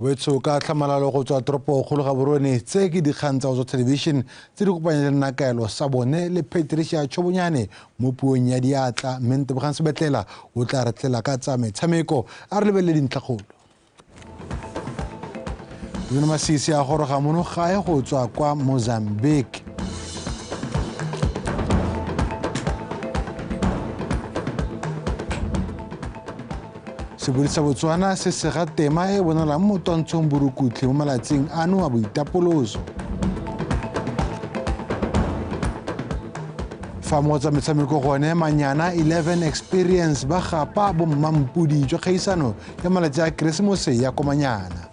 Wetsho ka tlhamalalo go tswa toropokgolo Gaborone, tse ke dikgang tsa go tswa television tse di kopanyang le nna Kaelo sa bone le Patricia Chobonyane mo puong ya diatla, mme Ntebogang Sebetlela o tla re tlela ka tsa metshameko. A re lebelele dintlhakgolo. Tona Masisi a goroga mono gae go tswa kwa Mozambique. Sepodisi sa Botswana se sega tema e bonalang mo twantshong borukutlhi mo malatsing ano a boitapoloso. Fa mo tsa metshameko gone, Manyana 11 Experience ba gapa bommampodi jwa kgaisano ya malatsi a Keresemose ya Komanyana.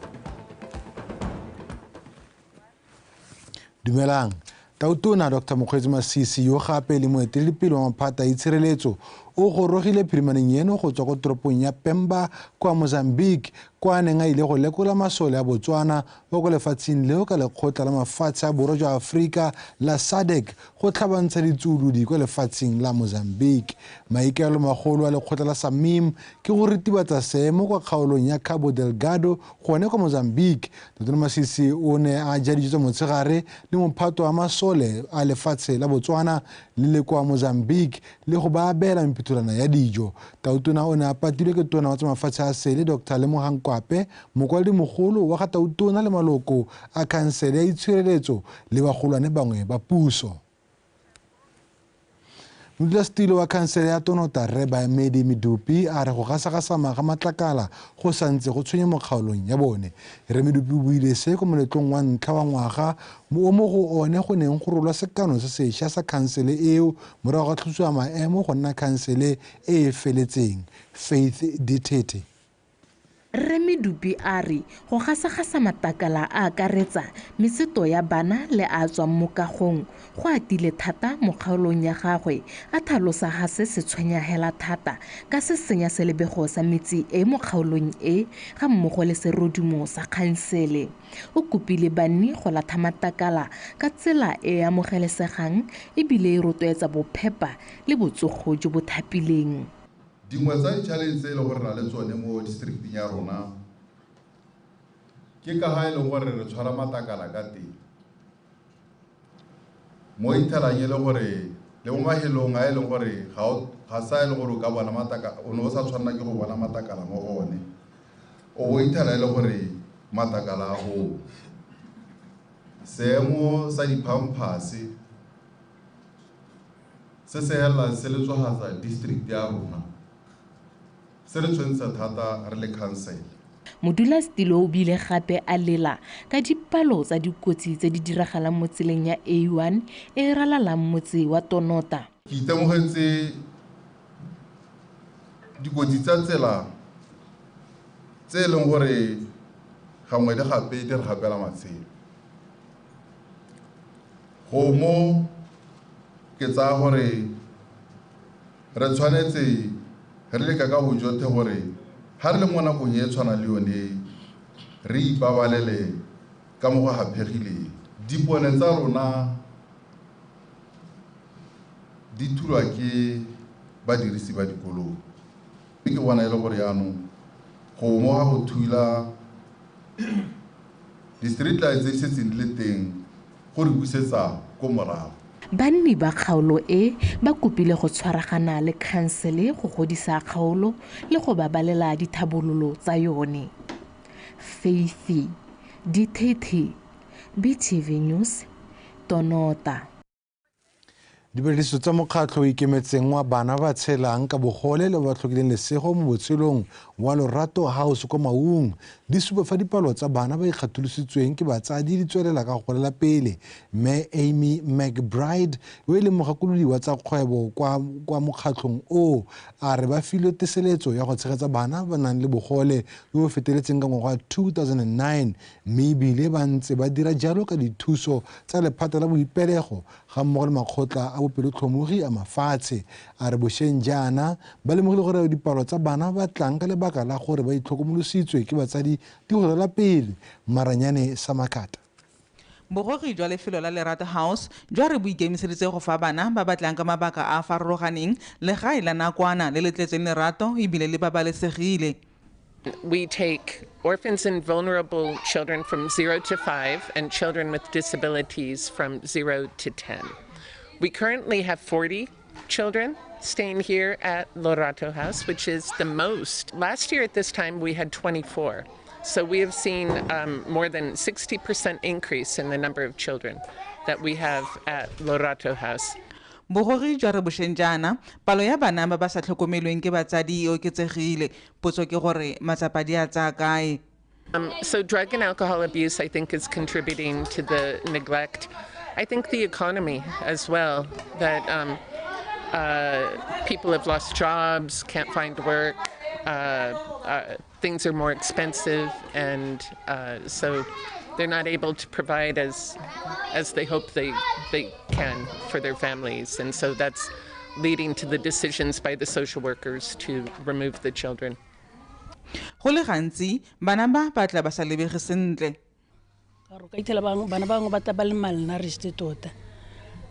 Dumelang. Tautona Dr. Mokgweetsi Masisi yo gape le moeteledipele wa maphata a itshireletso o gorogile phirimaneng eno go tswa ko toropong ya Pemba kwa Mozambique, kwa a neng a ile go lekola masole a Botswana wa ko lefatsheng leo ka lekgotla la mafatshe a borwa jwa Aforika la SADC go tlhabantsha ditsuolodi kwa lefatsheng la Mozambique. Maikaelelo magolo a lekgotla la SAMIM ke go ritibatsa seemo kwa kgaolong ya Cabo Delgado gone kwa Mozambique. Tautona Masisi o ne a ja dijo tsa motshegare le mophato wa masole a lefatshe la Botswana le le kwa Mozambique le go ba abela mephutholwana ya dijo. Tautona o ne a patilwe ke tona wa tsa mafatshe a sele Dr. Lemogang Kwape, mokwaledi mogolo wa ga Tautona le maloko a khansele ya itshireletso le bagolwane bangwe ba puso. Modulasetilo wa khansele ya Tonota Rre Baemedi Medupi a re go gasagasama ga matlakala go santse go tshwenya mo kgaolong ya bone. Rre Medupi o buile se ko moletlong wa ntlha wa ngwaga o mo go one go neng go rolwa sekano se sešwa sa khansele eo morago ga tlhosiwa maemo go nna khansele e e feletseng. Faith Ditete. Rre Medupi a re go gasagasa matakala a akaretsa metseto ya bana le a tswang mo kagong go atile thata mo kgaolong ya gagwe, a tlhalosa ha se se tshwenya hela thata ka se senya selebego sa metsi e mo kgaolong e ga mmogo le serodumo sa khansele. O kopile banni go latha matakala ka tsela e e amogelesegang ebile e rotloetsa bophepa le botsogo jo bo thapileng. Dingwe tsa di-challenge tse e leng gore re na le tsone mo districting ya rona ke ka ga e leng gore re tshwara matakala ka teng. Mo ithelang e le gore le mo mahelong a e leng gore ga sa e le gore o ka bona matakala, o ne o sa tshwanela ke go bona matakala mo go one. O bo ithela e le gore matakala a go. Seemo sa di-pampers se se helelang se le tswagatsa district ya rona, se re tshwentse thata re le council. Modulasetilo o bile gape a lela ka dipalo tsa dikotsi tse di diragalang mo tseleng ya A1 e e ralalang motse wa Tonota. Ke itemogetse dikotsi tsa tsela tse e leng gore gangwe le gape di re gapela matshelo. Go mo ke tsaya gore re tshwanetse re leka ka bojotlhe gore ha re le mo nakong e tshwanang le yone re ipabalele ka mo go haphegileng. Dipone tsa rona di thulwa ke badirisi ba dikoloi. Mme ke bona e le gore jaanong go mo ga go thula di-street lights tse di setseng di le teng go re busetsa ko morago. Banni ba kgaolo e ba kopile go tshwaragana le khansele go godisa kgaolo le go babalela dithabololo tsa yone. Faith Ditete, BTV News, Tonota. Dipatlisiso tsa mokgatlho o ikemetseng wa bana ba tshelang ka bogole le ba tlhokileng lesego mo botshelong wa Lorato House kwa Maung di supa fa dipalo tsa bana ba ikgatholositsweng ke batsadi di tswelela ka go golela pele. Mme Amy McBride yo e leng mogakolodi wa tsa kgwebo kwa mokgatlhong o a re ba filwe teseletso ya go tshegetsa bana ba nang le bogole jo bo feteletseng ka ngwaga wa 2009, mme ebile ba ntse ba dira jalo ka dithuso tsa lephata la boipelego ga mmogo le makgotla a bopelotlhomogi a mafatshe. A re bošeng jaana ba lemogile gore dipalo tsa bana ba tlang ka lebaka la gore ba itlhokomolositswe ke batsadi di golela pele. Maranyane Samakata. Bogogi jwa lefelo la Lerato House jwa re bo ikemiseditse go fa bana ba batlang ka mabaka a a farologaneng legae la nakwana le le tletseng lerato ebile le babalesegile. We take orphans and vulnerable children from 0 to 5 and children with disabilities from 0 to 10. We currently have 40 children staying here at Lorato House, which is the most. Last year at this time, we had 24. So we have seen more than 60% increase in the number of children that we have at Lorato House. Bogogi jwa re bošeng jaana palo ya bana ba ba sa tlhokomelweng ke batsadi e oketsegile. Potso ke gore matsapa di a tsaya kae? So drug and alcohol abuse, I think, is contributing to the neglect. I think the economy as well, that people have lost jobs, can't find work, things are more expensive, and so they're not able to provide as they hope they can for their families. And so that's leading to the decisions by the social workers to remove the children. Go le gantsi bana ba ba tla ba sa lebege sentle. Ka re ka ithela bana bangwe ba tla ba le malnourished tota.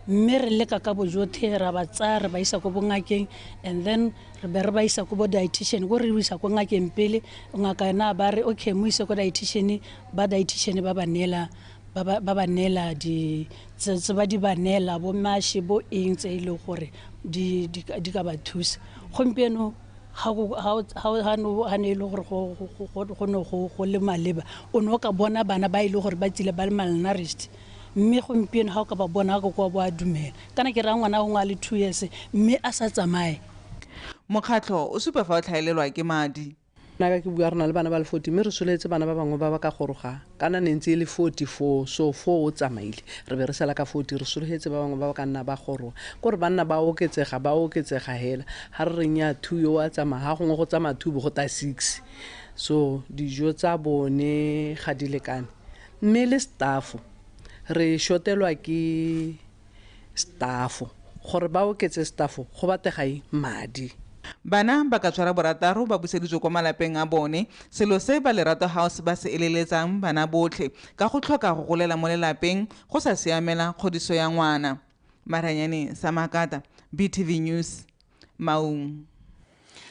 Mme re leka ka bojotlhe ra ba tsaya re ba isa ko bongakeng, and then re be re ba isa ko bo dietitian, ko re isa ko ngakeng pele, ngaka ena ba re okay mo ise ko dietitian, ba dietitian ba ba neela ba ba neela di tse ba di ba neela bo mashi bo eng tse e leng gore di ka ba thusa. Gompieno ha ne e le gore go ne go le maleba, o ne o ka bona bana ba e le gore ba tsile ba le malnourished. Mme gompieno ha o ka ba bona ka kwa bo a dumela. Kana ke ra ngwana o ngwa le 2 years mme a sa tsamaye. Mokgatlho o supa fa o tlhaelelwa ke madi. Nna ka ke bua re na le bana ba le 40 mme re soletse bana ba bangwe ba ba ka goroga kana ne ntse e le 44, so 4 o tsamaile re be re sala ka 40, re sologetse ba bangwe ba ba ka nna ba goroga kore banna ba oketsega hela ha re reng ya 2 yo a tsamaya ha gongwe go tsamaya 2 bo go ta 6, so dijo tsa bone ga di lekane mme le staff re shotelwa ke staff gore ba oketse staff go batega madi. Bana ba ka tshwara borataro ba buseditswe kwa malapeng a bone, selo se ba Lerato House ba se eleletsang bana botlhe ka go tlhoka go golela mo lelapeng go sa siamela kgodiso ya ngwana. Maranyane Samakata, BTV News, Maung.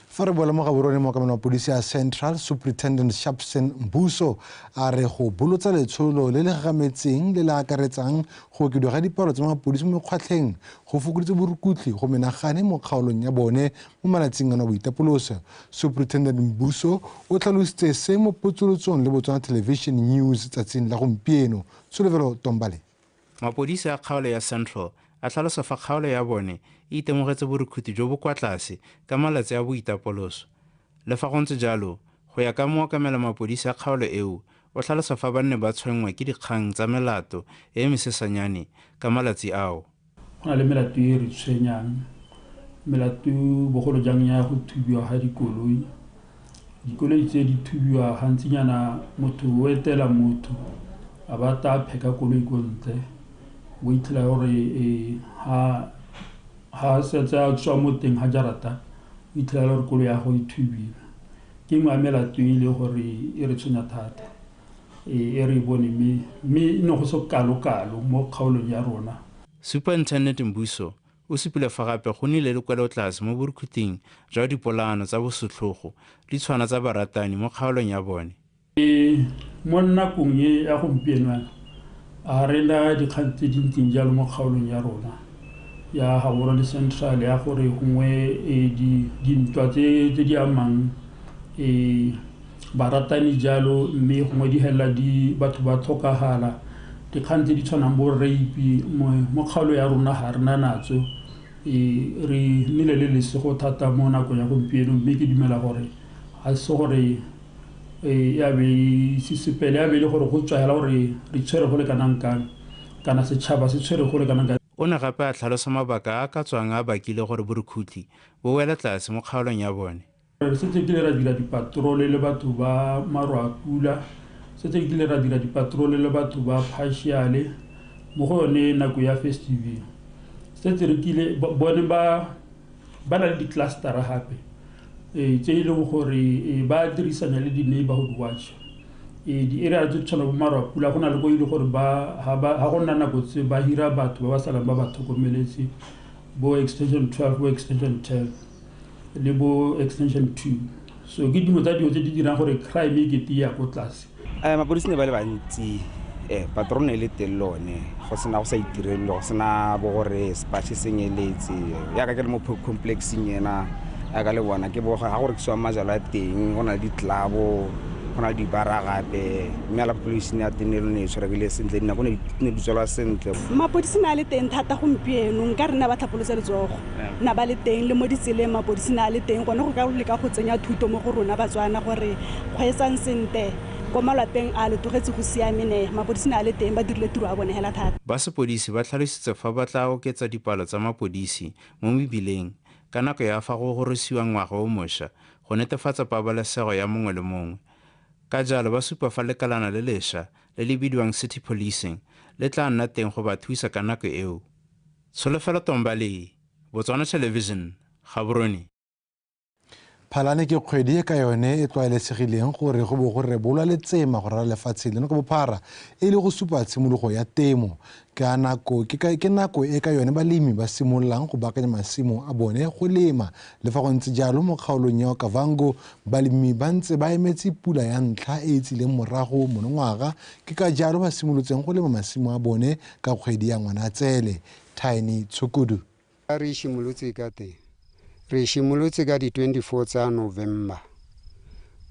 Fa re boela mo Gaborone, mookamedi wa polisi ya Central Superintendent Sharpson Mbuso a re go bolotsa letsholo le le gagametseng le le akaretsang go okediwa ga dipalo tsa mapodisi mo mekgwatlheng go fokoditse borukutlhi go menagane mo kgaolong ya bone mo malatsing ano a boitapoloso. Superintendent Mbuso o tlhalositse se mo potsolotsong le Botswana Television News tsatsing la gompieno. Tsholofelo Tombale. Mapodisi a kgaolo ya Central a tlhalosa fa kgaolo ya bone e itemogetse borukhuti jo bo kwa tlase ka malatsi a boitapoloso. Le fa go ntse jalo, go ya ka mookamela mapodisi a kgaolo eo, o tlhalosa fa ba nne ba tshwenngwa ke dikgang tsa melato e mesesanyane ka malatsi ao. Go na le melato e re tshwenyang, melato bogolo jang ya go thubiwa ga dikoloi. Dikoloi tse di thubiwa gantsinyana motho o etela motho a ba ta pheka koloi ko ntle, o itlhela gore ha setse a tswa mo teng ga jarata, o itlhela gore koloi ya go e thubile. Ke nngwe ya melato e le gore e re tshwenya thata, e re e bone mme e ne go se kalo-kalo mo kgaolong ya rona. Superintendent Mbuso o supile fa gape go nnile le kwelotlase mo borukhuting jwa dipolaano tsa bosetlhogo di tshwana tsa baratani mo kgaolong ya bone. Mo nakong e ya gompieno a re na dikgang tse di ntseng jalo mo kgaolong ya rona ya Gaborone Central ya gore gongwe dintwa tse di amang baratani jalo mme gongwe di helela di batho ba tlhokagala. Dikgang tse di tshwanang bo rape mo kgaolo ya rona ga re na natso. Re nnile le lesego thata mo nakong ya gompieno mme ke dumela gore ga se gore ya be sesepele ya be le gore go tswa hela gore re tshwere go le kanang kang kana setšhaba se tshwere go le kanang kang. O ne gape a tlhalosa mabaka a ka tswang a bakile gore borukhutlhi bo wele tlase mo kgaolong ya bone. Re setse kile ra dira dipatrole le batho ba maro a pula, setse kile ra dira dipatrole le batho ba partiale mo go yone nako ya festival. Setse re kile bone ba na le di-clustera gape tse e leng gore ba dirisana le di-neighborhood watch. Di-area tse tshwana bo maro a pula go na le ko e le gore ga go nna nako tse ba hira batho ba ba salang ba ba tlhokomeletse bo extension 12, bo extension 10 le bo extension 2. So ke dingwe tsa dilo tse di dirang gore crime e kete ya ko tlase. Mapodisi ne ba le bantsi, patrone e le teng lone, go sena go sa itirelwe, go sena bo gore sepatšhe senyeletse. Yaka ke le mo complexeng ena, yaka le bona ke boga ga go rekisiwa majalwa a teng, go na le ditlabo, go na le dibara gape, mme la population ya teng le lone e tshwaregile sentle, dinako ne di tswelwa sentle. Mapodisi na le teng thata gompieno, nka re nna ba tlhapolotse letsogo, na ba le teng le mo ditseleng, mapodisi na le teng gone go ka leka go tsenya thuto mo go rona Batswana gore kgweetsang sentle ko malapeng a le tlogetse go siame ne, mapodisi na le teng ba dirile tiro ya bone hela thata. Ba sepodisi ba tlhalositse fa ba tla oketsa dipalo tsa mapodisi mo mebileng ka nako ya fa go gorosiwa ngwaga o mošwa go netefatsa pabalesego ya mongwe le mongwe. Ka jalo ba supa fa lekalana le lešwa le le bidiwang City Policing le tla nna teng go ba thusa ka nako eo. Tsholofelo Tombale, Botswana Television, Gaborone. Phalane ke kgwedi e ka yone e tlwaelesegileng gore go bo go rebolwa letsema go rala lefatshe leno ka bophara e le go supa tshimologo ya temo. Ke nako e ka yone balemi ba simololang go baakanya masimo a bone go lema. Le fa go ntse jalo mo kgaolong ya Okavango balemi ba ntse ba emetse pula ya ntlha e e tsileng morago monongwaga, ke ka jalo ba simolotseng go lema masimo a bone ka kgwedi ya Ngwanatsele. Tiny Tshukudu. Re simolotse ka teng. Re simolotse ka di 24 tsa November.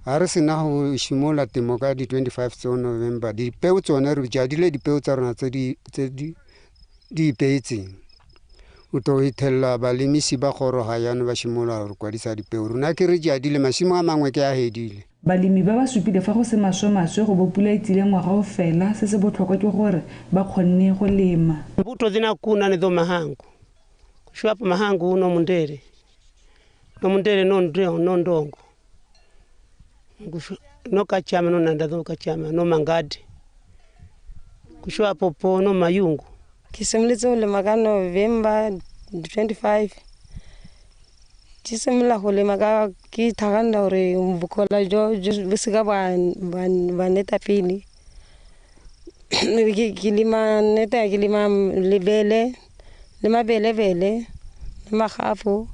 Ha re sena go simolola temo ka di 25 tsa November, dipeo tsone re jadile dipeo tsa rona tse di ipeetseng. O tlo ithella balemisi ba goroga jaanong ba simolola go kwadisa dipeo. Rona ke re jadile, masimo a mangwe ke a hedile. Balemi ba ba supile fa go se maswe-maswe go bo pula e tsile ngwaga o fela, se se botlhokwa ke gore ba kgonne go lema. Mbuto zinakuna ni dho mahangu. Kushwapo mahangu no mundere. No mundere no no ndongo. No kachama no nanda no kachama no mangadi. Kushwapo po no mayungu. Ke simolotse go lema ka November 25. Ke simolola go lema ka ke ithaganda gore bokola jo bo seka ba neta pele. Ke lema neta, ke lema lebele le mabelebele le magafu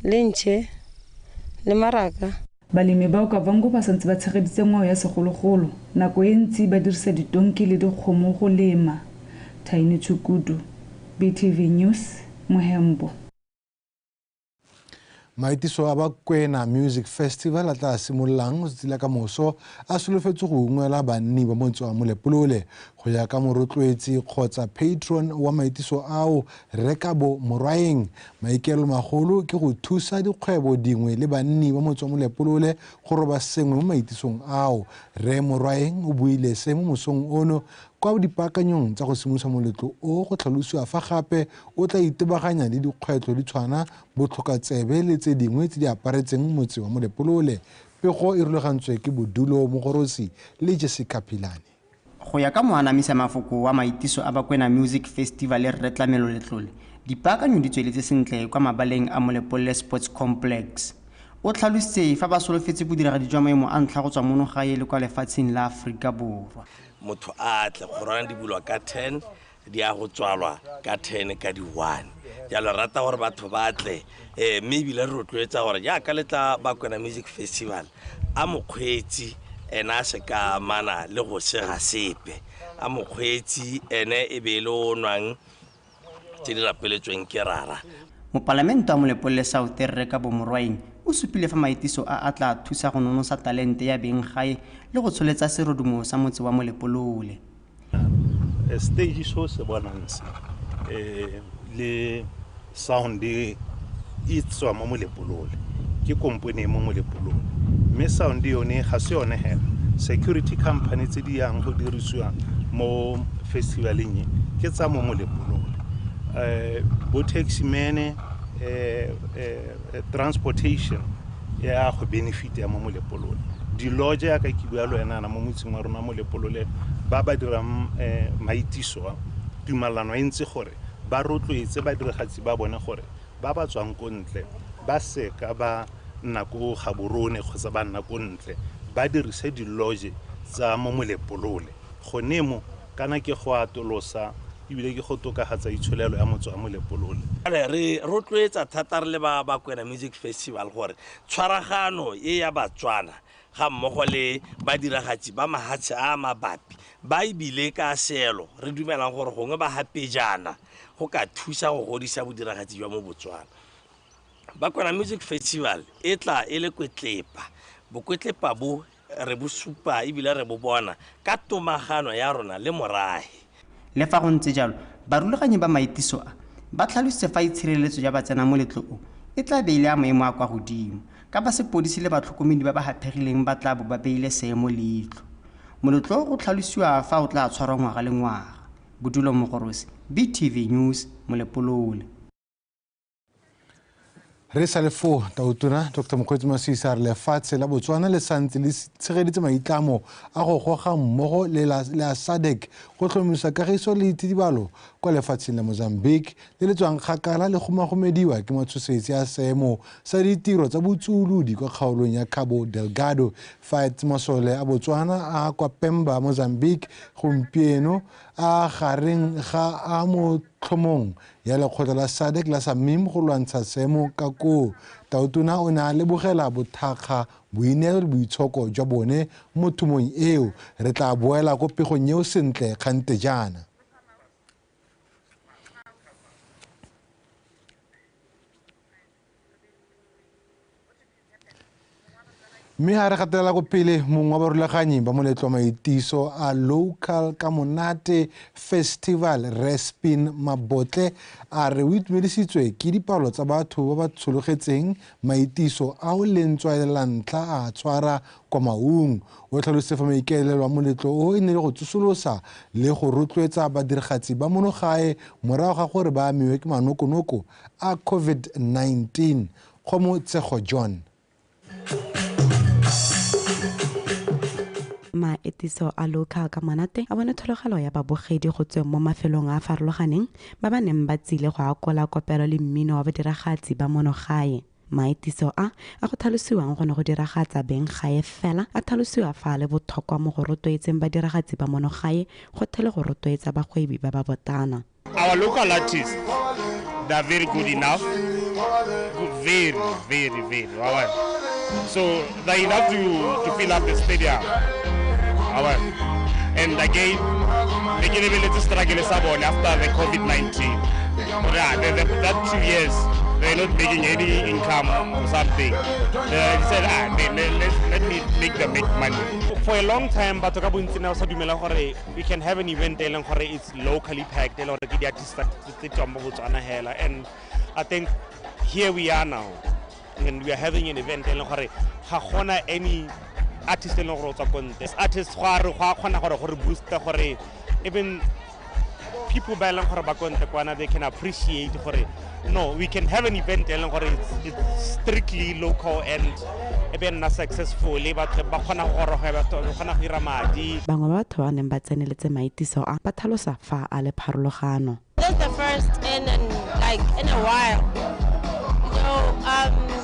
le ntšhe le maraka. Balemi ba Okavango ba santse ba tshegeditse ngwao ya segologolo, nako e ntsi ba dirisa ditonki le dikgomo go lema. Tiny Tshukudu, BTV News, Mohembo. Maitiso a Bakwena Music Festival a tla simololang letsatsi la ka moso a solofetse go ungwela banni ba motse wa Molepolole. Go ya ka morotloetsi kgotsa patron wa maitiso ao, Rekabo Morwaeng, maikaelelo magolo ke go thusa dikgwebo dingwe le banni ba motse wa Molepolole go roba sengwe mo maitisong ao. Rre Morwaeng o buile se mo mosong ono kwa dipaakanyong tsa go simolosa moletlo o, go tlhalosiwa fa gape o tla itebaganya le dikgwetlho di tshwana botlhokatsebe le tse dingwe tse di aparetseng motse wa Molepolole. Pego e rulagantswe ke Bodulo Mogorosi le Jessica Pilane. Go ya ka moanamisa mafoko wa maitiso a Bakwena Music Festival Rre Tlamelo Letlole, dipaakanyo di tsweletse sentle kwa mabaleng a Molepolole Sports Complex. O tlhalositse fa ba solofetse bodiragadi jwa maemo a ntlha go tswa mono gae le kwa lefatsheng la Aforika Borwa. Motho a tle go rona di bulwa ka 10 di ya go tswalwa ka 10 ka di 1. Jalo rata gore batho ba tle, mme ebile re rotloetsa gore jaaka le tla Bakwena Music Festival a mokgweetsi ene a se ka amana le go sega sepe, a mokgweetsi ene e be e le o nwang tse di rapeletsweng ke rara. Mopalamente wa Molepolole South Rre Kabo Morwaeng o supile fa maitiso a a tla thusa go nonosa talente ya beng gae le go tsholetsa serodumo sa motse wa Molepolole. Stage so se bonang se le sound e tswa mo Molepolole, ke kompone mo Molepolole, mme sound yone ga se yone hela. Security company tse di yang go dirisiwa mo festivaleng ke tsa mo Molepolole, bo taxi man, transportation ya go benefit ya mo Molepolole, di-lodge ya ka ke bua le wena mo motseng wa rona Molepolole ba ba dirang maitiso a tumalano e ntse gore ba rotloetse badiragatsi ba bone gore ba ba tswang ko ntle ba seka ba nna ko Gaborone kgotsa ba nna ko ntle, ba dirise di-lodge tsa mo Molepolole. Gone mo kana ke go atolosa ebile ke go tokafatsa itsholelo ya motse wa Molepolole. Re rotloetsa thata re le ba Bakwena Music Festival gore tshwaragano e ya Batswana ga mmogo le badiragatsi ba mahatshe a mabapi ba ebile ka seelo re dumelang gore gongwe ba gapejana go ka thusa go godisa bodiragatsi jwa mo Botswana. Bakwena Music Festival e tla e le kwetlepa, bokwetlepa bo re bo supa ebile re bo bona ka tomagano ya rona le morahe. Le fa go ntse jalo, barulaganyi ba maitiso a ba tlhalositse fa itshireletso ya batsena moletlo o e tla be e le ya maemo a kwa godimo ka ba sepodisi le batlhokomedi ba ba haphegileng ba tla bo ba beile seemo leitlho. Moletlo o go tlhalosiwa fa o tla tshwarwa ngwaga le ngwaga. Bodulo Mogorosi, BTV News, Molepolole. Re sa le foo, Tautona Dr Mokgweetsi Masisi a re lefatshe la Botswana le santse le tshegeditse maitlamo a go goga mmogo le a SADC go tlhomamisa kagiso le itidibalo kwa lefatsheng la Mozambique le le tswang kgakala le gomagomediwa ke matshosetsi a seemo sa ditiro tsa botsuolodi kwa kgaolong ya Cabo Delgado. Fa masole a Botswana a kwa Pemba, Mozambique gompieno a gareng ga a mo tlhomong ya lekgotla la SADC la SAMIM go lwantsha seemo ka koo. Tautona o ne a lebogela bothakga, boineelo le boitshoko jwa bone mo thumong eo. Re tla boela ko pegong eo sentle kgante jaana. Mme ga re gatelela ko pele, mongwe wa barulaganyi ba moletlo wa maitiso a Local ka Monate Festival, Respin Mabotle, a re o itumedisitswe ke dipalo tsa batho ba ba tshologetseng maitiso ao lentswa la ntlha a tshwara kwa Maung. O tlhalositse fa maikaelelo a moletlo o e ne le go tsosolosa le go rotloetsa badiragatsi ba mono gae morago ga gore ba amiwe ke manokonoko a COVID-19. Kgomotsego John. Maetiso a Local ka Monate a bone thologelo ya babogedi go tsweng mo mafelong a a farologaneng ba ba neng ba tsile go akola kopelo le mmino wa badiragatsi ba mono gae. Maetiso a go tlhalosiwang go ne go diragatsa beng gae fela a tlhalosiwa fa le botlhokwa mo go rotloetseng badiragatsi ba mono gae go thele go rotloetsa bagwebi ba ba botana. Our local artists, they are very good enough. Good, very, very, very. So they enough to fill up the stadium. And again, they get a little struggle after the COVID-19. That 2 years, they're not making any income or something. They said, let me make them make money. For a long time, we can have an event it's locally packed, and I think here we are now, and we are having an event. Any artist artists boost even people they can appreciate. No, we can have an event it's strictly local and even successful. Bangwe ba batho ba neng ba tseneletse maitiso a ba tlhalosa fa a le pharologano. This is the first in a while. You know,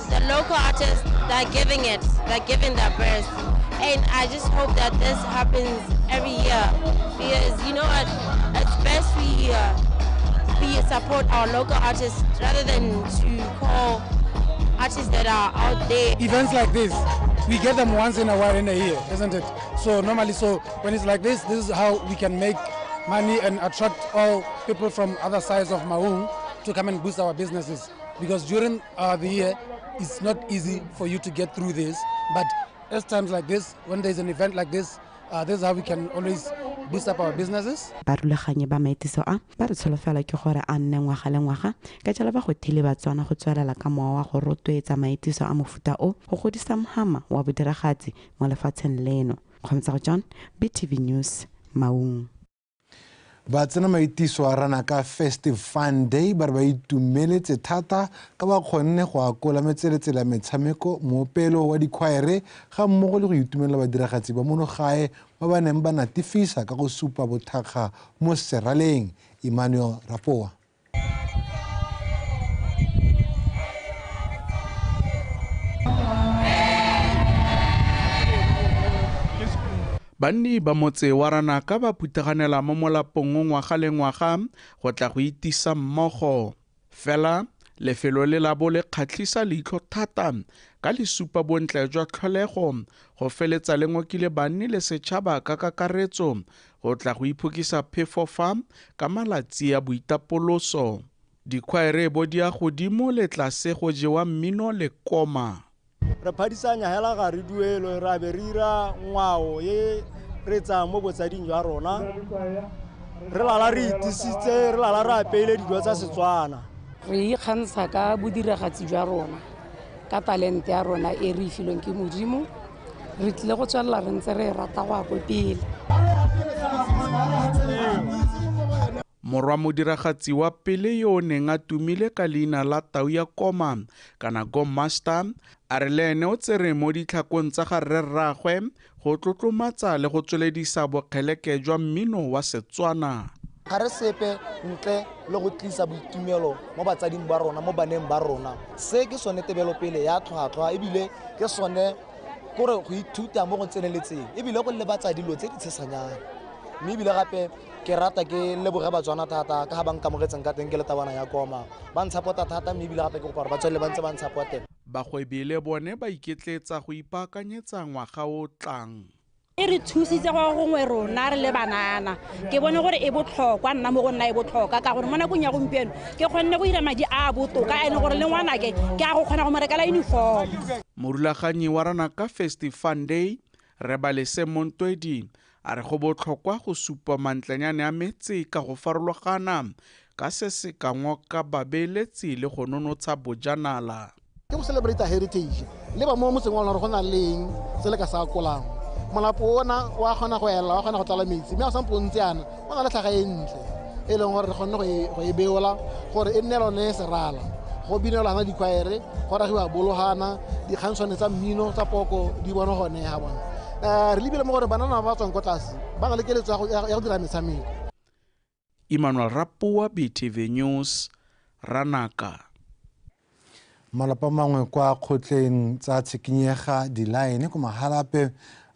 the local artists, they're giving it, they're giving their best. And I just hope that this happens every year because, you know, it's best we support our local artists rather than to call artists that are out there. Events like this, we get them once in a while in a year, isn't it? So normally, so when it's like this, this is how we can make money and attract all people from other sides of Maung to come and boost our businesses. Because during the year, it's not easy for you to get through this. But at times like this, when there's an event like this, this is how we can always boost up our businesses. Barulaganyi ba maitiso a ba re tsholofelo ke gore a nne ngwaga le ngwaga ka jalo ba go thile Batswana go tswelela ka mowa wa go rotloetsa maitiso a mofuta o go godisa mohama wa bodiragatsi mo lefatsheng leno. Kgomotsa John, BTV News, Maung. Ba tsena maitiso a rana ka Festive Fun Day ba re ba itumeletse thata ka ba kgonne go akola metseletsele ya metshameko, moopelo wa dikhwaere ga mmogo le go itumelela badiragatsi ba mono gae ba ba neng ba natifisa ka go supa bothakga mo seraleng. Emmanuel Rapoa. Banni ba motse wa Ranaka ba phuthaganela mo molapong o ngwaga le ngwaga go tla go itisa mmogo. Fela lefelo le la bo le kgatlhisa leitlho thata ka le supa bontle jwa tlholego go feletsa le ngokile banni le setšhaba ka kakaretso go tla go iphokisa phefo fa ka malatsi a boitapoloso. Dikhwaere bo di ya godimo le tlase go jewa mmino le koma. Re phadisanya hela ga re duelwe, ra be re ira ngwao e re tsayang mo botsading jwa rona, re lala re itisitse, re lala re apeile dijo tsa Setswana. Re ikgantsha ka bodiragatsi jwa rona, ka talente ya rona e re e filweng ke Modimo. Re tlile go tswelela re ntse re e rata go ya ko pele. Morwa modiragatsi wa pele yo o neng a tumile ka leina la Tau ya Koma kana Go Master a re le ene o tsere mo ditlhakong tsa ga rre rraagwe go tlotlomatsa le go tsweledisa bokgeleke jwa mmino wa Setswana. Ga re sepe ntle le go tlisa boitumelo mo batsading ba rona, mo baneng ba rona. Se ke sone tebelopele ya tlhwatlhwa, ebile ke sone kore go ithuta mo go tseneletseng, ebile go lebatsa dilo tse di tshesanyana. Mme ebile gape ke rata ke leboge Batswana thata ka ga ba nkamogetseng ka teng ke le tawana ya koma. Ba ntshapota thata, mme ebile gape ke kopa gore ba tswelele ba ntse ba ntshapote. Bagwebi le bone ba iketletsa go ipaakanyetsa ngwaga o tlang. E re thusitse go gongwe rona re le banana. Ke bone gore e botlhokwa, nna mo go nna e botlhokwa ka gore mo nakong ya gompieno ke kgonne go dira madi a botoka a e leng gore le ngwanake ke a go kgona go mo rekela uniform. Morulaganyi wa Ranaka Festive Fun Day, Rebalese Montwedi, a re go botlhokwa go supa mantlenyane a metse ka go farologana ka se se ka ngoka babeeletsi le go nonotsha bojanala. Ke go celebrate heritage le ba mo motseng wa lona gore go na le eng se le ka sa akolang. Molapo ona wa kgona go ela, wa kgona go tlala metsi, mme a sampo ntse yana o na le tlhaga e ntle e leng gore re kgonne go e beola gore e nne lone serala. Go binelwa dikhwaere, go ragiwa bologana, dikgantshwane tsa mmino tsa poko di bone gone ga bona. Re lebile mo gore banana ba tswang ko tlase ba na le keletso ya go dira metshameko. Emmanuel Rapua, BTV News, Ranaka. Malapa mangwe kwa kgotleng tsa tshikinyega dilaene ko Mahalape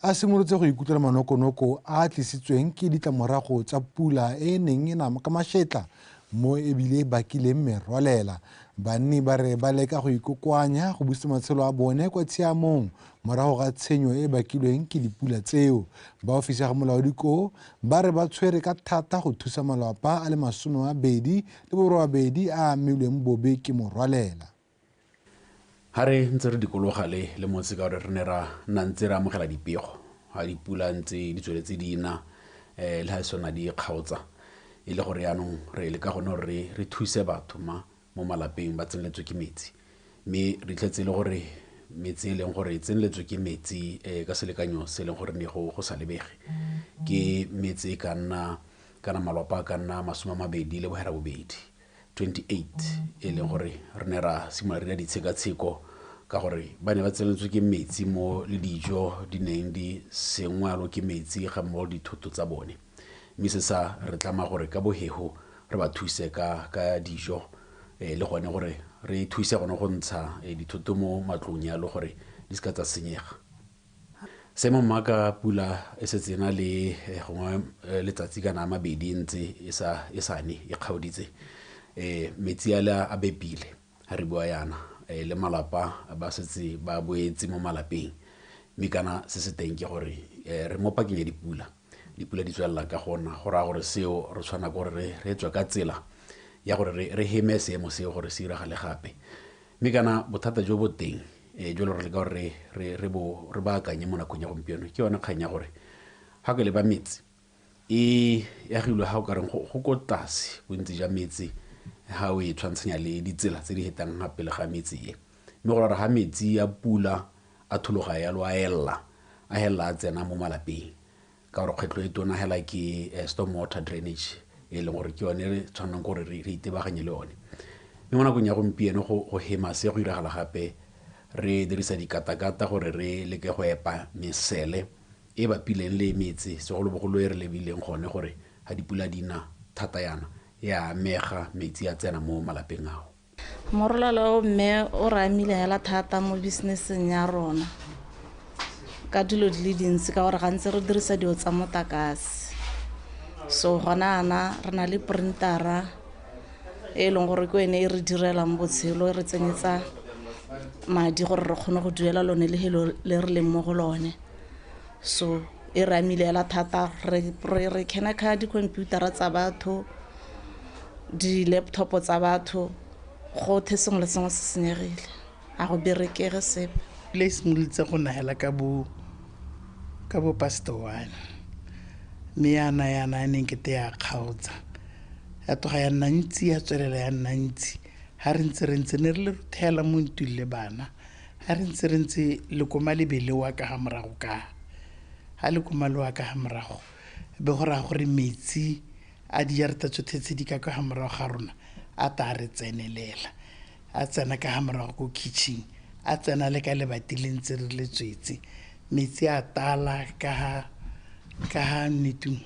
a simolotse go ikutlwela manokonoko a tlisitsweng ke ditlamorago tsa pula e neng e nama ka mashetla mo ebile e bakileng merwalela. Banni ba re ba leka go ikokoanya go busa matshelo a bone kwa tshiamong morago ga tshenyo e bakilweng ke dipula tseo. Ba ofisi ya ga molaodi koo ba re ba tshwere ka thata go thusa malapa a le 28 a amilweng bobe ke morwalela. Ha re ntse re dikologa le motse ka gore re ne ra nna ntse re amogela dipego ga dipula ntse di tsweletse di na le ga e sona di kgaotsa, e le gore yaanong re leka gone gore re thuse batho ma mo malapeng ba tseneletswe ke metsi, mme re tletse le gore metsi e leng gore e tseneletswe ke metsi ka selekanyo se e leng gore ne go sa lebege ke metsi e ka nna kana malapa a ka nna 28 28 e leng gore re ne ra simolola re dira ditshekatsheko ka gore ba ne ba tseneletswe ke metsi mo le dijo di neng di sengwa yalo ke metsi ga mmogo le dithoto tsa bone, mme se sa re tlama gore ka bohego re ba thuse ka dijo le gone gore re thuse gone go ntsha dithoto mo matlong yalo gore di seka tsa senyega. Seemo mma ka pula e setse e na le gongwe letsatsi kana a mabedi ntse e sa ne e kgaoditse, metsi a le a bepile ha re bua yana, le malapa ba setse ba boetse mo malapeng, mme kana se se teng ke gore re mo pakeng ya dipula, dipula di tswelela ka gona go raya gore seo re tshwana gore re tswe ka tsela ya gore re heme seemo seo gore se iragale gape. Mme kana bothata jo bo teng jo le re leka gore re baakanye mo nakong ya gompieno ke yone kgang ya gore ga ke leba metsi e agilwe ga o kareng go ko tlase bontsi jwa metsi ga o e tshwantshanya le ditsela tse di hetang ga pele ga metsi e, mme go raya ga metsi a pula a thologa yalo a ella a hella a tsena mo malapeng ka gore kgwetlho e tona hela ke storm water drainage e leng gore ke yone re tshwanang gore re itebaganye le yone. Mme mo nakong ya gompieno go hema se go iragala gape re dirisa dikatakata gore re leke go epa mesele e bapileng le metse segolobogolo e re lebileng gone gore ga dipula di na thata yana ya amega metsi a tsena mo malapeng ao. Morwalela o mme o re amile hela thata mo business-eng ya rona. ka dilo di le dintsi ka gore gantsi re dirisa dilo tsa motlakase. So gona ana re na le printera e leng gore ke ene e re direlang botshelo, e re tsenyetsa madi gore re kgone go duela lone le helo le re leng mo go lone. So e re amile hela thata, re kena ka di-computer-a tsa batho, di-laptop tsa batho, gothe sengwe le sengwe se senyegile, ga go berekege sepe. Pula e simolotse go na hela ka bo past 1, mme yana yana e neng kete ya kgaotsa, ya tloga ya nna ntsi, ya tswelela ya nna ntsi. Ha re ntse re ntse ne re le ruthela mo ntlong le bana, ha re ntse re ntse lekoma le be le wa ka ga morago ka, ha lekoma le wa ka ga morago be go raya gore metsi a dijarata tsotlhe tse di ka ka ga morago ga rona a ta re tsenelela, a tsena ka ga morago ko kitchen, a tsena le ka lebati le ntse re le tswetse, metsi a tala ka ga nnetung,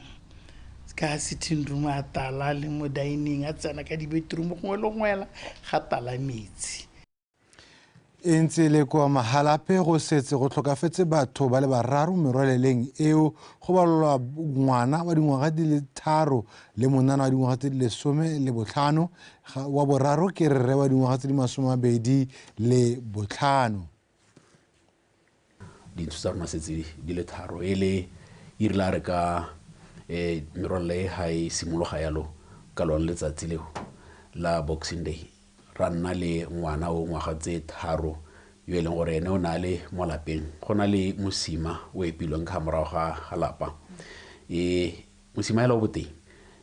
ka ga sitting room a tala, le mo dining a tsena ka di-bedroom gongwe le gongwe hela ga tala metsi. E ntse le kwa Mahalapye go setse go tlhokafetse batho ba le bararo merwaleleng eo, go balelwa ngwana wa dingwaga di le 3 le monana wa dingwaga tse di 15, wa boraro ke rre wa dingwaga tse di 25. Dintsho tsa rona setse di le 3, e le e rile a re ka merwalela e ga e simologa yalo ka lone letsatsi leo la Boxing Day, ra nna le ngwana o ngwaga tse 3 yo e leng gore ene o na le mo lapeng, go na le mosima o epilweng ka morago ga lapa. Mosima hela o boteng,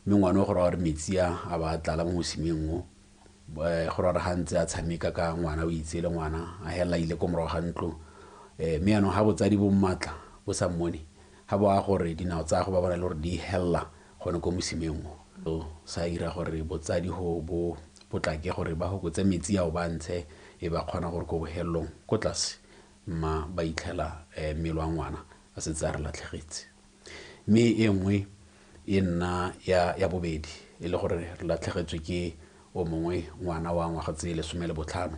mme ngwana o go raya gore metsi a ba tlala mo mosimeng o, go raya gore ga ntse a tshameka ka ngwana o itse le ngwana a hela ile ko morago ga ntlo. Mme jaanong ga botsadi bo mmatla bo sa mmone, ga bo a gore dinao tsa go ba bona le gore di hella gone ko mosimeng o, sa ira gore botsadi go bo potlake gore ba hokotse metsi ao ba ntshe, e ba kgona gore ko bohelelong ko tlase mma ba itlhela mmele wa ngwana a setse a re latlhegetse. Mme e nngwe e nna ya bobedi e le gore re latlhegetswe ke o mongwe ngwana wa ngwaga tse 15,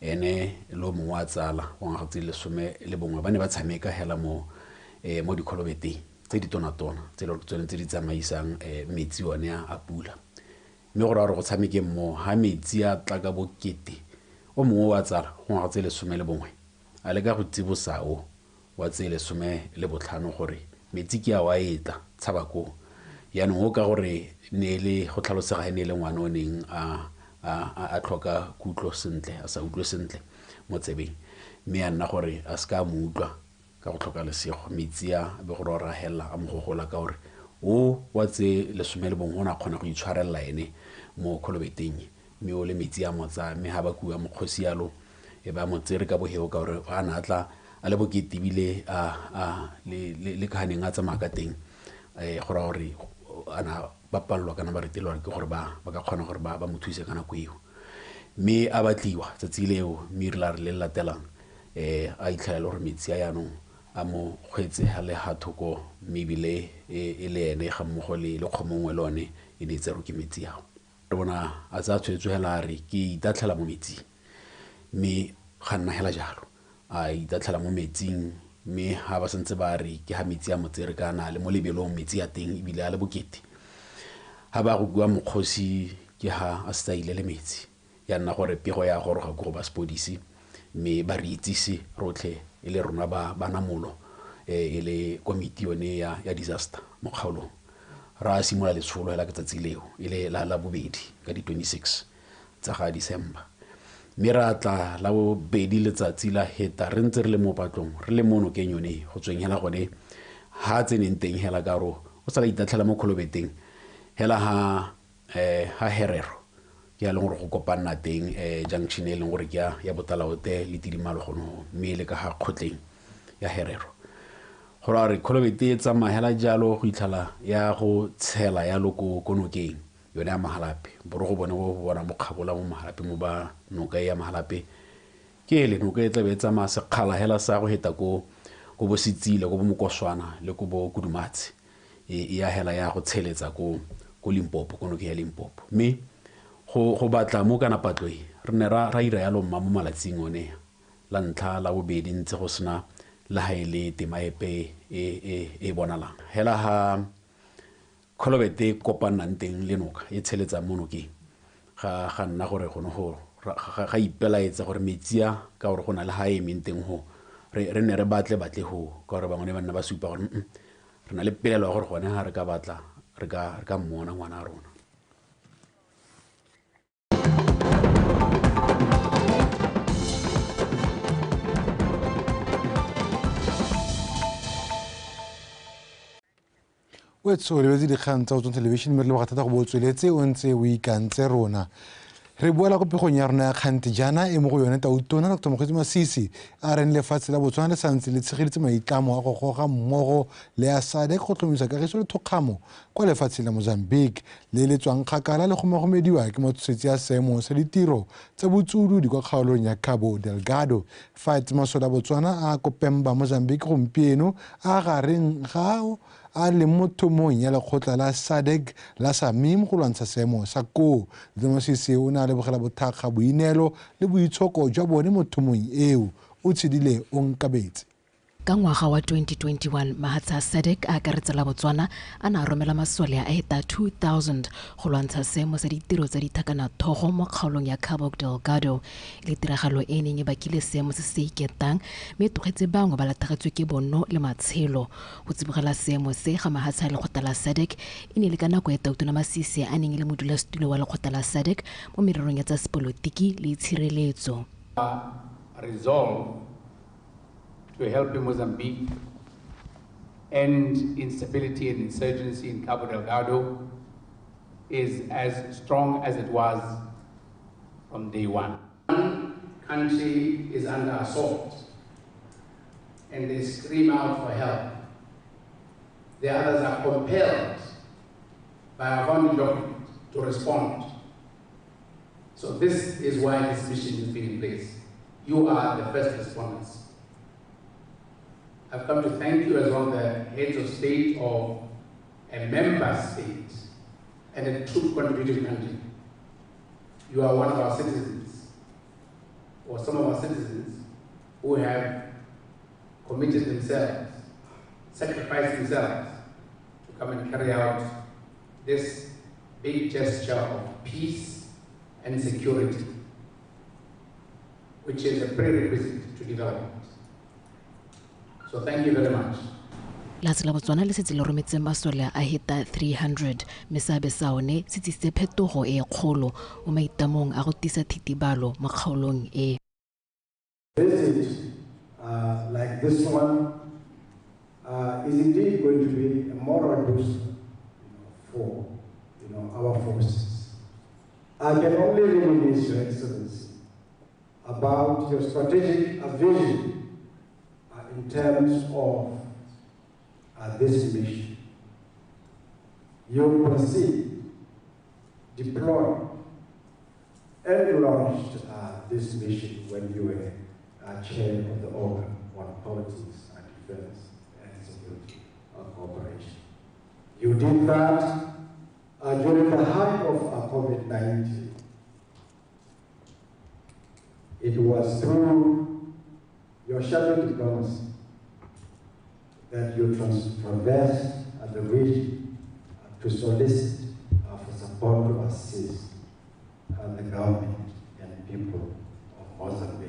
ene le o mongwe wa tsala wa ngwaga tse 11, ba ne ba tshameka hela mo dikholobeteng tse di tonatona tse e leng gore tsone tse di tsamaisang metsi one a pula. Mme go raya gore go tshamekeng mo ha metsi a tla ka bokete, o mongwe wa tsala go ngwaga tse 11 a leka go tsibosa o wa tse 15 gore metsi ke a wa etla tshaba koo. Jaanong o ka gore ne le go tlhalosega e ne e le ngwana o neng a tlhoka kutlo sentle, a sa utlwe sentle mo tsebeng, mme a nna gore a seka a mo utlwa ka go tlhoka lesego, metsi a be gore o ragela a mo gogola ka gore o wa tse 11 o ne a kgona go itshwarelela ene mo kholobeteng, mme o le metsi a mo tsaya, mme ga ba kua mokgosi yalo e ba mo tsere ka boheo ka gore a ne a tla a le bokete ebile le ka neng a tsamaya ka teng, go raya gore a na ba palelwa kana ba retelelwa ke gore ba ka kgona gore ba mo thuse ka nako eo. Mme a batliwa tsatsi leo, mme e rile a re le latelang a itlhela le gore metsi a jaanong a mo kgweetse ga le ga thoko, mme ebile e le ene ga mmogo le kgomo nngwe le one e ne e tserwe ke metsi ao. Re bona a tsaya tshwetso hela a re ke itatlhela mo metsing, mme ga nna hela jalo, a itatlhela mo metsing, mme ga ba santse ba re ke ga metsi a mo tsere ka na le mo lebelong metsi a teng ebile a le bokete, ga ba go kua mokgosi ke ga a setse a ile le metsi. Ya nna gore pego ya goroga ko go ba sepodisi, mme ba re itsise rotlhe e le rona ba namolo, e le komiti yone ya disaster mo kgaolong. Ra simolola letsholo hela ka tsatsi leo, e le la bobedi ka di 26 tsa ga December. Mme ra tla la bobedi letsatsi la heta re ntse re le mo patlong, re le mo nokeng yone go tsweng hela gone ha tseneng teng hela ka ro o sala itatlhela mo kholobeteng hela ha Herero ke a leng gore go kopanna teng junction e leng gore ke ya Botalaote le Tidimalo gono, mme le ka ga kgotleng ya Herero. Go raya gore kholobete e tsamaya hela jalo go itlhela ya go tshela yalo ko nokeng yone ya Mahalapye. Borogo bone bo bona bo kgabola mo Mahalapye mo ba noka ya Mahalapye ke ele noka e tlabe e tsamaya sekgala hela sa go heta ko bo Setsile, ko bo Mokoswana le ko bo Kudumatse, e ya hela ya go tsheletsa ko Limpopo, ko nokeng ya Limpopo. Mme go batla mo kana patlo e re ne ra ira yalo mma mo malatsing one la ntlha la bobedi ntse go sena le ha e le tema epe e bonalang hela ha kholobete e kopanang teng le noka e tsheletsang mo nokeng ga nna gore gone go ga ipelaetsa gore metsi a ka gore go na le ha e emeng teng ho re ne re batle ho ka gore bangwe ba nna ba supa gore re na le pelelo ya gore gone ha re ka batla re ka mmona ngwana a rona. O lebetse dikgang tsa Botswana Television mme re leboga thata go bo o tsweletse o ntse o ikantse rona. Re boela ko pegong ya rona ya kgante jaana e mo go yone Tautona Dr. Mokgweetsi Masisi a reng lefatshe la Botswana le santse le tshegeditse maitlamo a go goga mmogo le a SADC go tlhomamisa kagiso le thokgamo kwa lefatsheng la Mozambique le le tswang kgakala le gomagomediwa ke matshosetsi a seemo sa ditiro tsa botsuolodi kwa kgaolong ya Cabo Delgado. Fa masole a Botswana a kopemba Mozambique gompieno a gareng ga a leng mo thomong ya lekgotla la SADC la SAMIM go lwantsha seemo sa koo. Masisi o ne a lebogela bothakga, boineelo le boitshoko jwa bone mo thomong eo. O tshedile o nkabetse. Ka ngwaga wa 2021 mahatshe a SADC a akaretsa la Botswana a ne a romela masole a eta 2000 go lwantsha seemo sa ditiro tsa dithakanathogo mo kgaolong ya Cabo Delgado le tiragalo e neng e bakile seemo se se iketang mme e tlogetse bangwe ba latlhegetswe ke bonno le matshelo. Go tsibogela seemo se ga mahatshe a lekgotla la SADC e ne le ka nako ya Tautona Masisi a neng e le modulasetulo wa lekgotla la SADC mo mererong ya tsa sepolotiki le tshireletso. Resolve to help Mozambique end instability and insurgency in Cabo Delgado is as strong as it was from day one. One country is under assault and they scream out for help. The others are compelled by our founding document to respond. So this is why this mission has been in place. You are the first responders. I've come to thank you as one of the heads of state of a member state and a troop contributing country. You are one of our citizens, or some of our citizens, who have committed themselves, sacrificed themselves to come and carry out this big gesture of peace and security, which is a prerequisite to development. So thank you very much. Lehatshe la Botswana le setse le rometse masole a heta 300 mme seabe sa one se tsisitse phetogo e kgolo mo maitamong a go tisa thitibalo mo kgaolong e. Visit like this one is indeed going to be a moral boost for our forces. I can only reminisce, Your Excellency, about your strategic vision in terms of this mission. You conceived, deployed, and launched this mission when you were chair of the organ on politics and defense and security cooperation. You did that during the height of COVID-19. It was through your shadow diplomacy that you traversed the region to solicit for support to assist the government and people of Mozambique.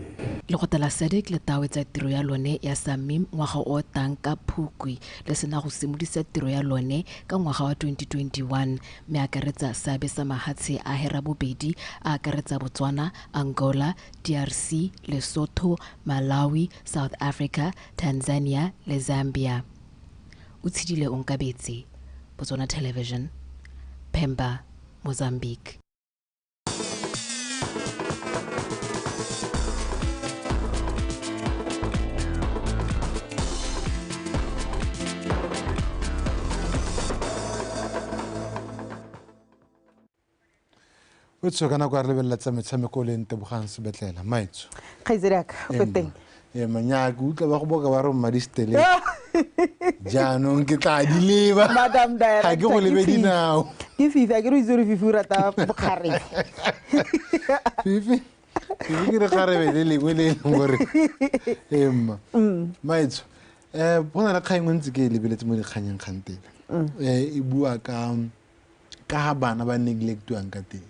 Lekgotla la SADC le tawetsa tiro ya lone ya SAMIM ngwaga o tang ka Phukwi le sena go simolodisa tiro ya lone ka ngwaga wa 2021 mme akaretsa seabe sa mahatshe a herabobedi a akaretsa Botswana, Angola, DRC, Lesotho, Malawi, South Africa, Tanzania le Zambia. O tshedile Onkabetse, Botswana Television, Pemba, Mozambique. O tsho kana kwa re lebelela tsa metshameko le Ntebogang Sebetlela maitso. Kgaitsedi aka o teng. Manya ke utlwa ba go boka ba re mmadistele. Jaanong ke tla di leba. Madam Director. Ga ke go lebe dinao. Ke Fifi, a ke re itse gore Fifi o rata bokgarebe. Fifi. Ke re kgarebe le lengwe le leng gore emma maetso go na le kgang e ntse ke e lebeletse mo dikganyeng kgantele e bua ka ga bana ba neglectiwang ka teng.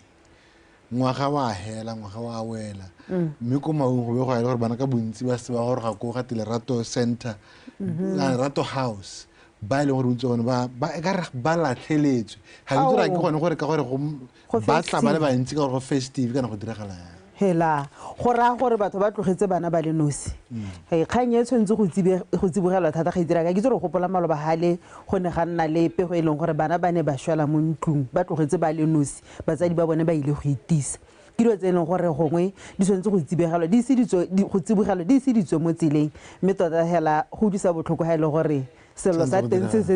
Ngwaga wa hela, ngwaga wa wela. Mme ko Maung go be go ya le gore bana ka bontsi ba se ba goroga ko ga Lerato Center, Lerato House, ba e leng gore bontsi bone ba ekare ba latlheletswe. Ga ke itse ke gone gore ka gore go ba tla ba le bantsi ka gore go festive kana go diragala yang. Hela, go raya gore batho ba tlogetse bana ba le nosi. Kgang e tshwanetse go tsibogelwa thata ga itira ka ke itse gore gopola maloba hale go ne ga nna le pego e leng gore bana ba ne ba shwela mo ntlong ba tlogetse ba le nosi, batsadi ba bone ba ile go itisa. Ke dilo tse e leng gore gongwe di tshwanetse go tsibogelwa di ise di tswe mo tseleng, mme tota hela go utlwisa botlhoko ha e le gore sello sa teng se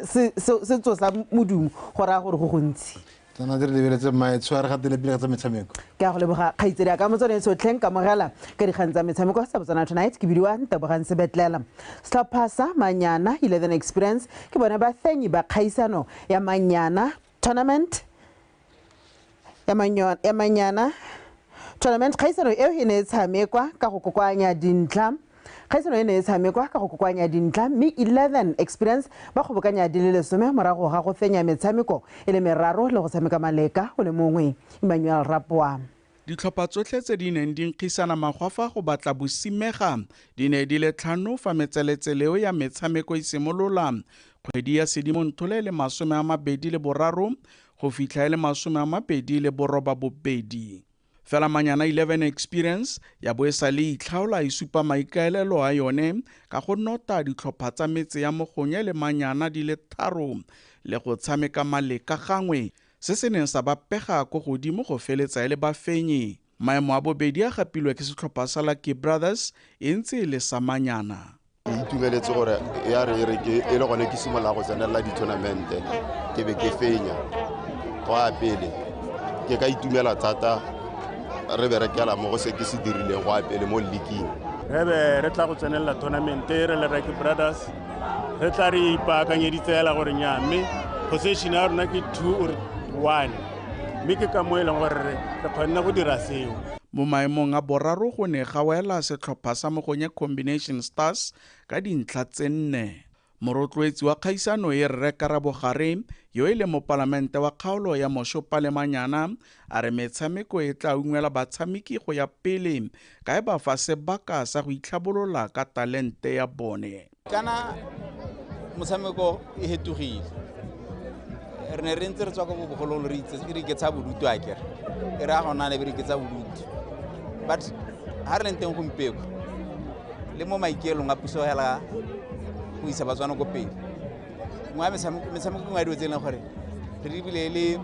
se tsosa modumo go raya gore go gontsi. Tsana re lebeletse maetsho a re gatele pele ka tsa metshameko. Ke a go leboga kgaitsedi ya ka motswana tsotlheng kamogela ka dikgang tsa metshameko sa Botswana Tonight ke bidiwa Ntebogang Sebetlela. Setlhopha sa Manyana 11 Experience ke bone bafenyi ba kgaisano ya Manyana tournament ya Manyana tournament. Kgaisano eo e ne e tshamekwa ka go kokoanya dintlha. Kgaisano e ne e tshamekwa ka go kokoanya dintlha mme 11 Experience ba kgobokanya di le 10 morago ga go fenya metshameko e le meraro le go tshameka maleka go le mongwe. Emmanuel Rapoa. Ditlhopha tsotlhe tse di neng di nkgisana magwafa go batla bosimega di ne di le 5 fa metseletseleo ya metshameko e simolola kgwedi ya Sedimonthole le 23 go fitlha e le 28. Fela Manyana 11 Experience ya bo e sa le itlhaola e supa maikaelelo a yone ka go nota ditlhopha tsa metse ya Mogonye le Manyana di le 3 le go tshameka maleka gangwe, se se neng sa ba pega ko godimo go feletsa e le bafenyi. Maemo a bobedi a gapilwe ke setlhopha sa Lucky Brothers e ntse e le sa Manyana. Ke itumeletse gore ya re re ke e le gone ke simolola go tsenela di-tournamente ke be ke fenya go a pele. Ke ka itumela thata re berekela mo go se ke se dirileng go a pele mo leaking. Re be re tla go tsenela tournament re le Lucky Brothers, re tla re ipaakanyeditse hela gore nya mme position ya rona ke 2 or 1, mme ke ka mo e leng gore re kgonne go dira seo. Mo maemong a boraro go ne ga wela setlhopha sa Mogonye Combination Stars ka dintlha tse 4. Morotloetsi wa kgaisano e Rre Karabo Gare yo e leng mopalamente wa kgaolo ya Moshopa le Manyana a re metshameko e tla ungwela batshameki go ya pele ka e ba fa sebaka sa go itlhabolola ka talente ya bone. Kana motshameko e hetogile, re ne re ntse re tswa ko bogologolo re itse re iketsha bodutu akere e re a gona ne re iketsa bodutu, but ha re leng teng gompieno le mo maikaelong a puso hela go isa Batswana ko pele, nngwe ya metshameko nngwe ya dilo tse e leng gore re lebile le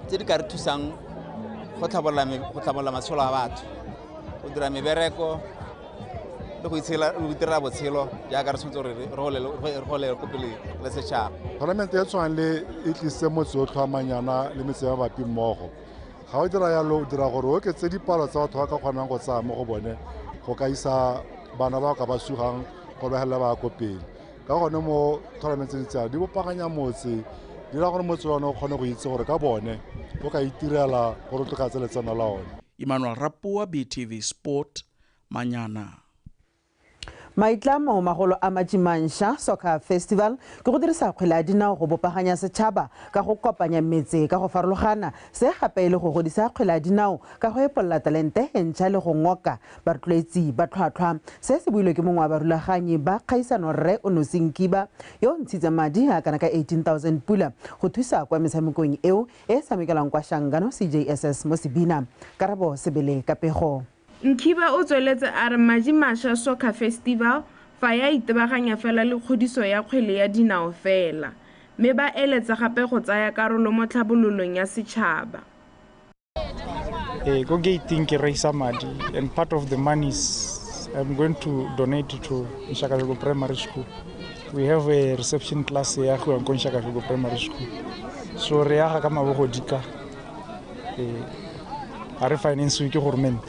tse di ka re thusang go tlhabolola matshelo a batho, go dira mebereko le go itirela botshelo jaaka re tshwanetse gore re golele ko pele le setšhaba. Tournament e tshwanang le e tlisitse motse otlhe wa Manyana le metse ya mabapi mmogo. Ga o dira yalo o dira gore o oketse dipalo tsa batho ba ka kgonang go tsaya mo go bone go ka isa bana ba ka ba sugang gore ba helela ba ko pele. Ka gone mo tournament tse di di bopaganya motse, di dira gore motse wa one o kgone go itse gore ka bone o ka itirela gore o tlogatse letseno la one. Emmanuel Rapoa, BTV Sport, Manyana. Maitlamo magolo a Majimansha Soccer Festival ke go dirisa kgwele ya dinao go bopaganya setšhaba ka go kopanya metse ka go farologana, se gape e le go godisa kgwele ya dinao ka go epolla talente e ntšha le go ngoka barotloetsi ba tlhwatlhwa. Se se builwe ke mongwe wa barulaganyi ba kgaisano Rre Onosi Nkiba yo o ntshitse madi a kana ka 18,000 pula go thusa kwa metshamekong eo e tshamekelang kwa Shangano CJSS mo Sebina. Karabo Sebele ka pego. Nkiba o tsweletse a re Majimasha Soccer Festival fa ya itebaganya fela le kgodiso ya kgwele ya dinao fela, mme ba eletsa gape go tsaya karolo mo tlhabololong ya setšhaba. Go gating ke raisa madi, and part of the money is I'm going to donate to Nshakashoko Primary School. We have a reception class ya go ko Nshakashoko Primary School. So re aga ka mabogo dika a re finance ke government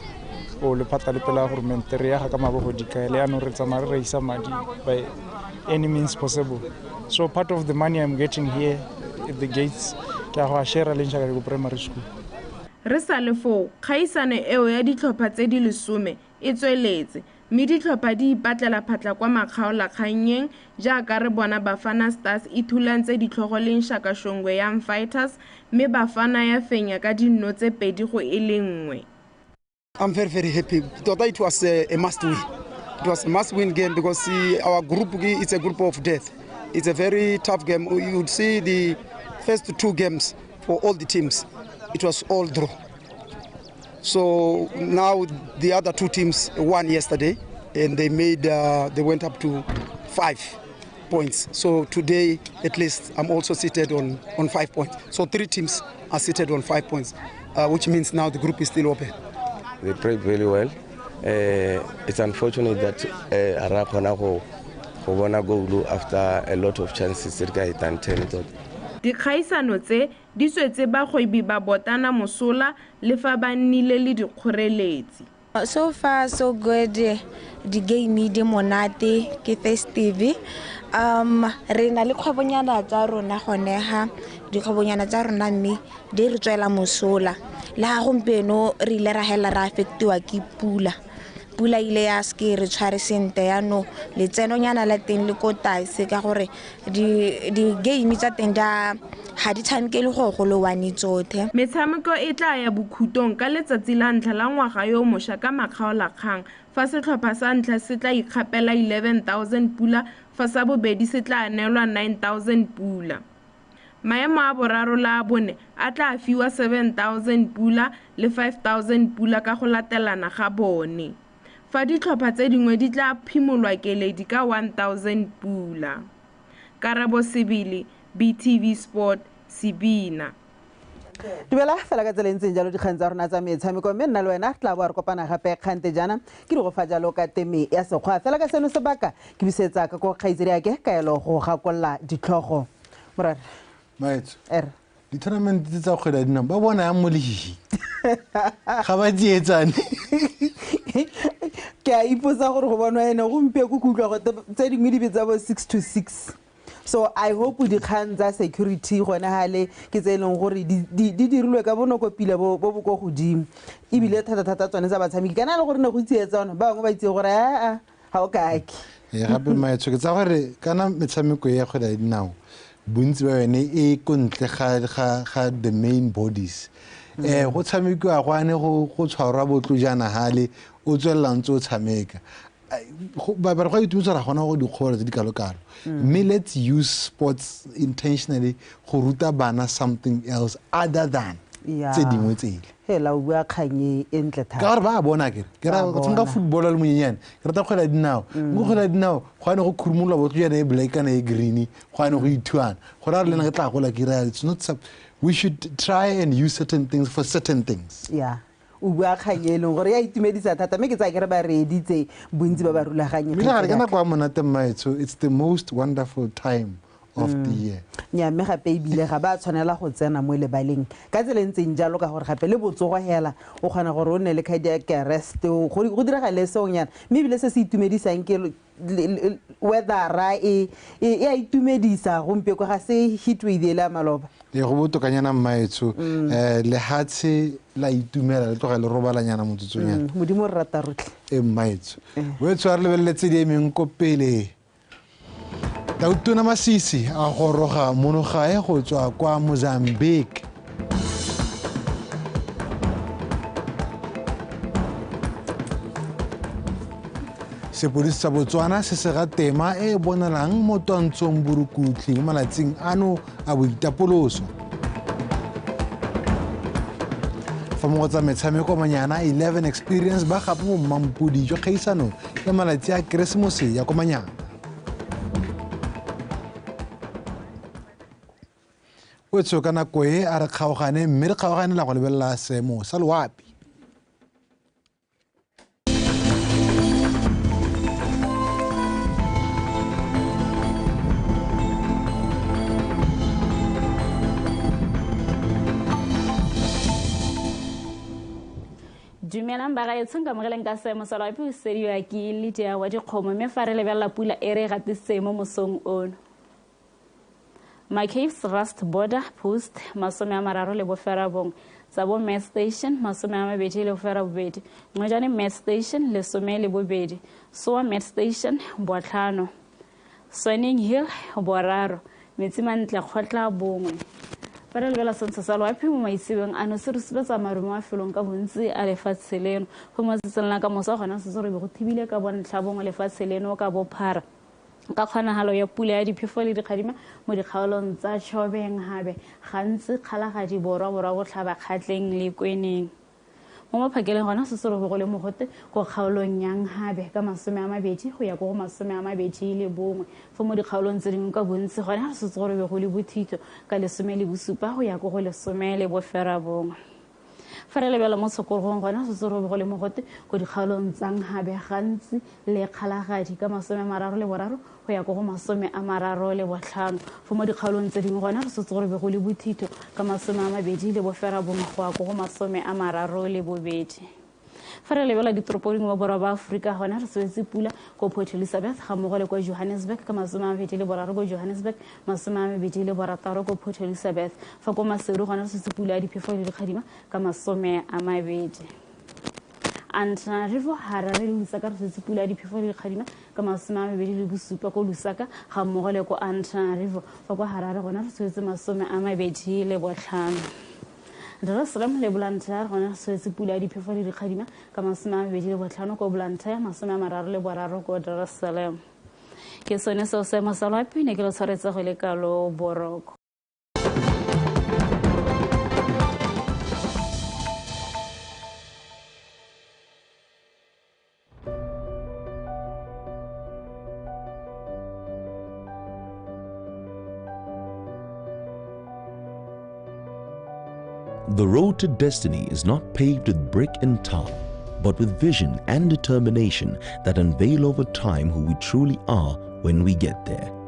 o lephata le pela government re aga ka mabogo dika le ano re tsamaya re raisa madi by any means possible. So part of the money I'm getting here at the gates ke a go share le Nshakashoko Primary School. Re sa le foo, kgaisano eo ya ditlhopha tse di 10 e tsweletse, mme ditlhopha di ipatlela phatlha kwa makgaolakgannyeng jaaka re bona Bafana Stars e thulantse ditlhogo le Nshakashongwe Young Fighters, mme Bafana ya fenya ka 2-1. I'm very, very happy. Tota it was a must win. It was a must win game because see, our group, it's a group of death. It's a very tough game. You would see the first 2 games for all the teams. It was all draw. So now the other 2 teams won yesterday, and they made they went up to 5 points. So today, at least, I'm also seated on 5 points. So 3 teams are seated on 5 points, which means now the group is still open. They played really well. It's unfortunate that ra kgona go bona goal after a lot of chances. Dikgaisano tse di tswetse bagwebi ba botana mosola le fa ba nnile le dikgoreletsi. So far so good. Di-game di monate, ke festive. Re na le kgwebonyana tsa rona gone ha, dikgwebonyana tsa rona mme di re tswela mosola. Le ha gompieno re ile ra hela ra affectiwa ke pula. Pula ile ya se re tshware sentle yaanong letsenonyana la teng le ko tlase ka gore di-game tsa teng ga di tshamekele go go one tsotlhe. Metshameko e tla ya bokhutong ka letsatsi la ntlha la ngwaga yo mošwa ka makgaolakgang, fa setlhopha sa ntlha se tla ikgapela 11,000 pula, fa sa bobedi se tla neelwa 9,000 pula. Maemo a boraro la a bone a tla fiwa 7,000 pula le 5,000 pula ka go latelana ga bone, fa ditlhopha tse dingwe di tla phimolwa keledi ka 1,000 pula. Karabo Sebele, BTV Sport, Sebina. Dumela fela ka tsela e ntseng jalo dikgang tsa rona tsa metshameko, mme nna le wena re tla boa re kopana gape kgante jaana ke di go fa jalo ka teme ya sekgwa. Fela ka seno sebaka ke busetsa ka ko kgaitsedi yake kaelo go gakolola ditlhogo. Morare Maetso, di-tournament tse tsa kgwele ya dinao ba bona yang mo lehihi ga ba tsietsane. Ke a ipotsa gore go bonwa ene gompieno ko utlwa go tse dingwe di betsa bo 6 to 6. So I hope dikgang tsa security gone hale ke tse e leng gore di dirilwe ka bonoko pila bo bo ko godimo, ebile thata-thata tsone tsa batshameki kana le gore ne go tsietsa one ba bangwe ba itse gore aa ga o kake. Gape maetsho ke tsa gore kana metshameko ya kgwele ya dinao bontsi ba yone e ko ntle ga the main bodies. Go tshamekiwa go ane go tshwarwa botlo jaana hale o tswelela ntse o tshameka. Ba re go itumedisa ra gona go dikgobalo tse di kalo-kalo. Mme let's use sports intentionally go ruta bana something else other than tse dingwe tsele. Hela o bua kgang e ntle thata. Ka gore ba bona kere. Ke ra go tshameka football le monyenyane, ke rata kgwele ya dinao. Mo kgwele ya dinao go ane go khurumolwa botlo jaana e black kana e green, go ane go ithuana. Go raya gore le nna ke tla gola ke ra it's not, we should try and use certain things for certain things. Yeah. O bua kgang e leng gore ya itumedisa thata, mme ke tsaya ke re ba reeditse bontsi ba ba rulaganye. Mme gare ke nako ya monate mmaetsho, it's the most wonderful time of the year. Nya mme gape ebile ga ba tshwanela go tsena mo lebaleng ka tsela e ntseng jalo ka gore gape le botsogo hela o kgona gore o nne le cardiac arrest go diragale seonyana. Mme ebile se se itumedisang ke weathera e a itumedisa gompieno ga se heat wave ele ya maloba. E go botokanyana mmaetsho, lehatshe la itumela le tloga le robalanyana motsotsonyana. Modimo re rata rotlhe. Mmaetsho wetsho a re lebeletse di emeng ko pele. Tautona Masisi a goroga mono gae go tswa kwa Mozambique. Sepodisi sa Botswana se sega tema e e bonalang mo twantshong borukutlhi mo malatsing ano a boitapoloso. Fa mo go tsa metshameko Manyana 11 Experience ba gapa bo mmampodi jwa kgaisano ya malatsi a Keresemose ya kwa Manyana. O tsho ka nako e a re kgaogane, mme re kgaogane la go lebelela seemo sa loapi. Dumelang bagaetsho, nka amogeleng ka seemo sa loapi o sediwa ke Lydia wa dikgomo, mme fa re lebelela pula e re e gatisitseng mo mosong ono. Macaves Rust Border Post 39 Tsabong Met Station 28, Ncojane Met Station 12, Sowa Met Station 5, Swaneng Hill 3, Metsimantle Kgotla 1. Fa re lebela setshwantsho sa loapi mo maitsebeng ano se re supetsa maru mo mafelong ka bontsi a lefatshe leno. Go mo tsatsing la ka moso gona setse re be go thibile ka bontlha bongwe lefatshe leno ka bophara ka kgonagalo ya pula ya diphefo le dikgadima mo dikgaolong tsa Tshobeng Habe, gantsi Kgalagadi Borwa, Borwa Botlhaba, Kgatleng le Kweneng. Mo maphakeleng gona setse re be go le mogote ko kgaolong ya Nhabe ka 20 go ya ko go 21. Fo mo dikgaolong tse dingwe ka bontsi gona re setse gore be go le bothito ka 17 go ya ko go 19. Fa re lebela mo tshokologong gona setse re be go le mogote ko dikgaolong tsa Nhabe gantsi le Kgalagadi ka 33 go ya ko go 35. Fo mo dikgaolong tse dingwe gona re setse gore be go le bothito ka 29 go ya ko go 32. Fa re lebela ditoropo dingwe borwa ba Aforika gona re swetse pula ko Port Elizabeth ga mmogo le kwa Johannesburg ka 23 ko Johannesburg, 26 ko Port Elizabeth. Fa ko Maseru gona re swetse pula ya diphefo le dikgadima ka 20. Antananarivo, Harare le Lusaka re swetse pula ya diphefo le dikgadima ka 27 ko Lusaka ga mmogo le ko Antananarivo. Fa kwa Harare gona re swetse 25. Dar es Salaam le Blantyre gona re swetse pula ya diphefo le dikgadima ka 25 ko Blantyre, 33 ko Dar es Salaam. Ke sone seo seemo sa loapi ne ke le tshwaretse go le kalo boroko. The road to destiny is not paved with brick and tar, but with vision and determination that unveil over time who we truly are when we get there.